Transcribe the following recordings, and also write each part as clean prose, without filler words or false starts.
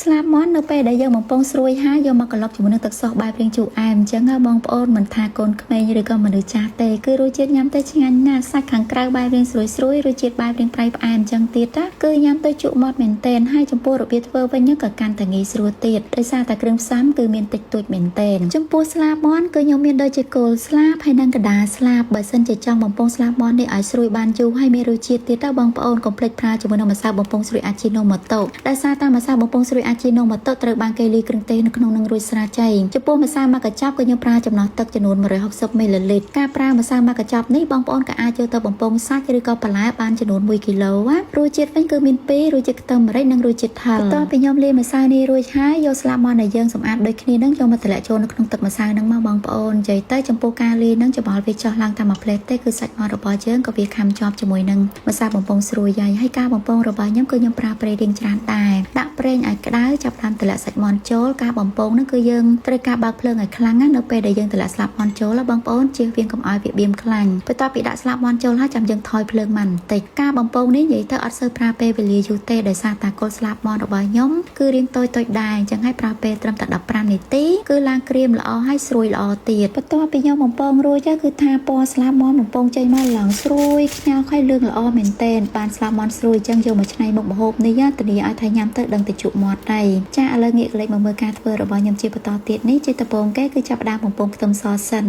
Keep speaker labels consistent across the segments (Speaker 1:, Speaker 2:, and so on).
Speaker 1: ស្លាបមាន់នៅពេលដែលយើងបំពងស្រួយហើយយកមកក្លុកជាមួយនឹងទឹកសុសបែបរាងជូរអែមអញ្ចឹងណាបងប្អូនមិនថាកូនក្មេងឬក៏មនុស្សចាស់ទេគឺរសជាតិញ៉ាំទៅឆ្ងាញ់ណាស់សាច់ខាងក្រៅបែបរាងស្រួយស្រួយរសជាតិបែបរាងប្រៃផ្អែមអញ្ចឹងទៀតណាគឺញ៉ាំទៅជក់មាត់មែនទែនហើយចំពោះរបៀបធ្វើវិញក៏កាន់តែងាយស្រួលទៀតដោយសារតែគ្រឿងផ្សំគឺមានតិចតួចមែនទែនចំពោះស្លាបមាន់គឺខ្ញុំមានដូចជាគល់ស្លាបហើយនិងកណ្ដាលស្លាបបើសិនជាចង់បំពងស្លាបមាន់នេះឲ្យស្រួយបានយូរហើយមានរសជាតិទៀតទៅបងប្អូនកុំភ្លេចប្រើជាមួយនឹងម្សៅបំពងស្រួយអាជីណូម៉ូតូដោយសារតែម្សៅបំពងស្រួយអាជីណូម៉ូតូត្រូវបានគេលាយគ្រឿងទេសនៅក្នុងនឹងរួចស្រេចហើយចំពោះម្សៅមួយកញ្ចប់គឺខ្ញុំប្រើចំណោះទឹកចំនួន160មីលីលីត្រការប្រើម្សៅមួយកញ្ចប់នេះបងប្អូនក៏អាចយកទៅបំពងសាច់ឬក៏បន្លែបានចំនួន1គីឡូណារសជាតិវិញគឺមានពីររសជាតិខ្ទឹមម្រេចនិងរសជាតិហឹរបន្ទាប់ពីខ្ញុំលាយម្សៅនេះរួចហើយយកស្លាបមាន់ដែលយើងសម្អាតដូចគ្នានឹងយកមកតម្លាក់ចូលនៅក្នុងទឹកម្សៅហ្នឹងមកបងប្អូននិយាយទៅចំពោះការលាយហ្នឹងច្របល់វាចោះឡើងតាមមួយផ្លេតទេគឺសាច់មាន់របស់យើងក៏វាខាំជាប់ជាមួយនឹងម្សៅបំពងស្រួយហើយហើយការបំពងរបស់ខ្ញុំគឺខ្ញុំប្រើប្រេងរៀងច្រើនដែរដាក់ប្រេងឲ្យក្តៅចាប់ផ្ដើមតម្លាក់សាច់មាន់ចូលការបំពងហ្នឹងគឺយើងត្រូវការបើកភ្លើងឲ្យខ្លាំងណានៅពេលដែលយើងតម្លាក់ស្លាបមាន់ចូលបងប្អូនជៀសវាងកុំឲ្យវាបៀមខ្លាញ់បន្ទាប់ពីដាក់ស្លាបមាន់ចូលហើយចាំយើងថយភ្លើងមកបន្តិចការបំពងនេះនិយាយទៅអត់សូវប្រើពេលវេលាយូរទេដោយសារតាគល់ស្លាបមាន់របស់ខ្ញុំគឺរៀងតូចតូចដែរអញ្ចឹងហើយប្រើពេលត្រឹមតែ15នាទីគឺឡើងក្រៀមល្អហើយស្រួយល្អទៀតបន្ទាប់ពីខ្ញុំបំពងរួចគឺថាពណ៌ស្លាបមាន់បំពងចេញមកឡើងស្រួយខ្ញៅហើយលឿងល្អមែនទែនបានស្លាបមាន់ស្រួយអញ្ចឹងយកមកច្នៃមុខម្ហូបនេះធានាឲ្យថាញ៉ាំទៅដឹងតែជក់មាត់ដែរចាឥឡូវងាកលេខមកមើលការធ្វើរបស់ខ្ញុំជាបន្តទៀតនេះជាដំបូងគេគឺចាប់ផ្ដើមបំពងខ្ទឹមសសិន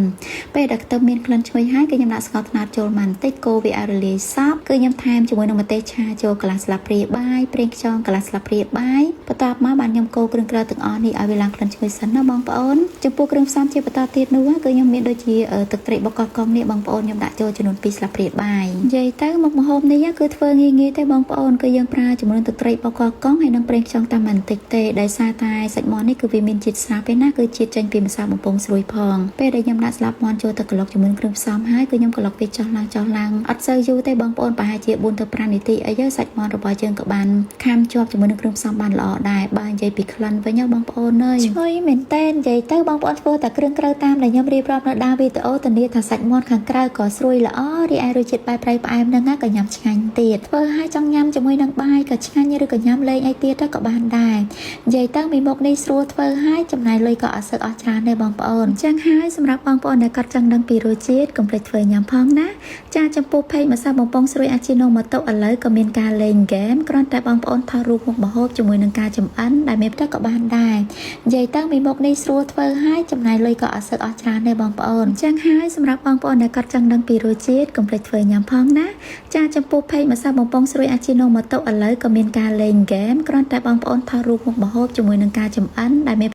Speaker 1: ពេលដែលខ្ទឹមមានក្លិនឈ្ងុយហើយគឺខ្ញុំដាក់ស្ករត្នោតចូលមកបន្តិចកូរវាឲ្យរលាយសព្វគឺខ្ញុំថែមជាមួយនឹងម្ទេសឆាចូលកន្លះស្លាបព្រាបាយប្រេងខ្យងកន្លះស្លាបព្រាបាយបន្ទាប់មកបានខ្ញុំកូរគ្រឿងក្រៅទាំងអស់នេះឲ្យវាឡើងក្លិនឈ្ងុយសិនណាបងប្អូនចំពោះគ្រឿងផ្សំជាបន្តទៀតនោះគឺខ្ញុំមានដូចជាទឹកត្រីបុកកោះកុងនេះបងប្អូនខ្ញុំដាក់ចូលចំនួន2ស្លាបព្រាបាយនិយាយទៅមុខម្ហូបនេះគឺធ្វើងាយៗទេបងប្អូនគឺយើងប្រើចំនួនទឹកត្រីបុកកោះកុងហើយនិងប្រេងខ្យងតាមបន្តិចទេដោយសារតែសាច់មាន់នេះគឺវាមានជាតិស្រាប់ឯណាគឺជាតិចេញពីម្សៅបំពងស្រួយផងពេលដែលខ្ញុំដាក់ស្លាបមាន់ចូលទៅក្លុកជាមួយគ្រឿងផ្សំហើយគឺខ្ញុំក្លុកវាចោះឡើងចោះឡើងអត់សូវយូរទេបងប្អូនប្រហែលជា4ទៅ5នាទីអីទៅសាច់មាន់របស់យើងក៏បានខាំជាប់ជាមួយនឹងគ្រឿងផ្សំបានល្អដែរបើនិយាយពីក្លិនវិញបងប្អូនអើយឈ្ងុយមែនតើនិយាយទៅបងប្អូនធ្វើតែគ្រឿងក្រៅតាមដែលខ្ញុំរៀបរាប់នៅដើមវីដេអូធានាថាសាច់មាន់ខាងក្រៅក៏ស្រួយល្អរីឯរសជាតិបែបប្រៃផ្អែមហ្នឹងក៏ញ៉ាំឆ្ងាញ់ទៀតធ្វើឲ្យចង់ញ៉ាំជាមួយនឹងបាយក៏ឆ្ងាញ់ឬក៏ញ៉ាំលេងអីទៀតក៏បានដែរនិយាយទៅមីមុខនេះស្រួលធ្វើឲ្យចំណាយលុយក៏អត់សូវអស់ច្រើនទេបងប្អូនចឹងហើយសម្រាប់បងប្អូនដែលគាត់ចង់ដឹងពីរសជាតិកុំភ្លេចធ្វើញ៉ាំផងណាចាចំពោះ page ម្សៅបំពងស្រួយអាជីណូម៉ូតូឥឡូវក៏មានការលេងហ្គេមគ្រាន់តែបងប្អូនថតរូបមុខម្ហូបជាមួយនឹងការចម្អិនដែលមានផ្ទះក៏បានដែរនិយាយទៅមីមុខនេះស្រួលធ្វើឲ្យចំណាយលុយក៏អត់សូវអស់ច្រើនទេបងប្អូនចឹងហើយសម្រាប់បងប្អូនដែលគាត់ចង់ដឹងពីរសជាតិកុំភ្លេចធ្វើញ៉ាំផងណាចាចំពោះ page ម្សៅបំពងស្រួយអាជីណូម៉ូតូឥឡូវក៏មានការលេងហ្គេមគ្រាន់តែបងប្អូនថតរូបមុខម្ហូបជាមួយនឹងការចម្អិនដែលមាន